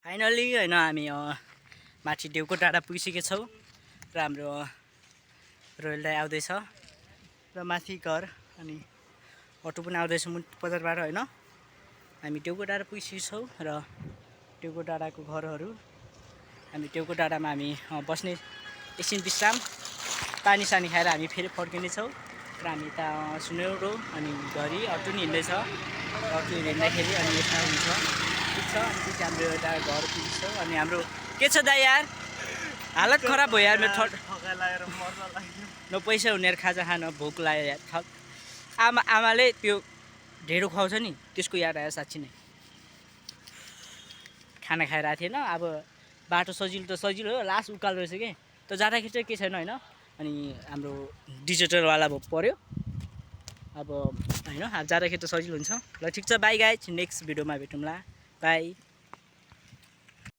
Finally होइन हामी माथि देउको डाँडा पुगिसकेका छौँ र हाम्रो रोयल दाइ आउँदैछ र माथि घर अनि अटो पनि आउँदैछ बजारबाट होइन। हामी देउको डाँडा पुगिसकेका छौँ र देउको डाँडाको घरहरू हामी देउको डाँडामा हामी बस्ने एकछिन विश्राम पानी सानी खाएर हामी फेरि फर्किनेछौँ र हामी यता सुनौरो अनि घरि अटो नि हिँड्दैछ। अटो हिँड्दाखेरि अनि यता हुन्छ ठिक छ। अनि त्यसपछि हाम्रो एउटा घर पुग्छौँ अनि हाम्रो के छ दाइ यार हालत खराब भयो यार मेरो न पैसा हुने खाजा खान भोक लाग्यो यार थक। आमाले त्यो ढेँडो खुवाउँछ नि त्यसको याद आयो साँच्ची नै। खाना खाएर आएको थिएन। अब बाटो सजिलो त सजिलो हो लास्ट उकालो रहेछ कि त जाँदाखेरि चाहिँ के छैन होइन। अनि हाम्रो डिजिटलवाला पऱ्यो अब होइन। अब जाँदाखेरि त सजिलो हुन्छ। ल ठिक छ बाई गाइज नेक्स्ट भिडियोमा भेटौँला बाई।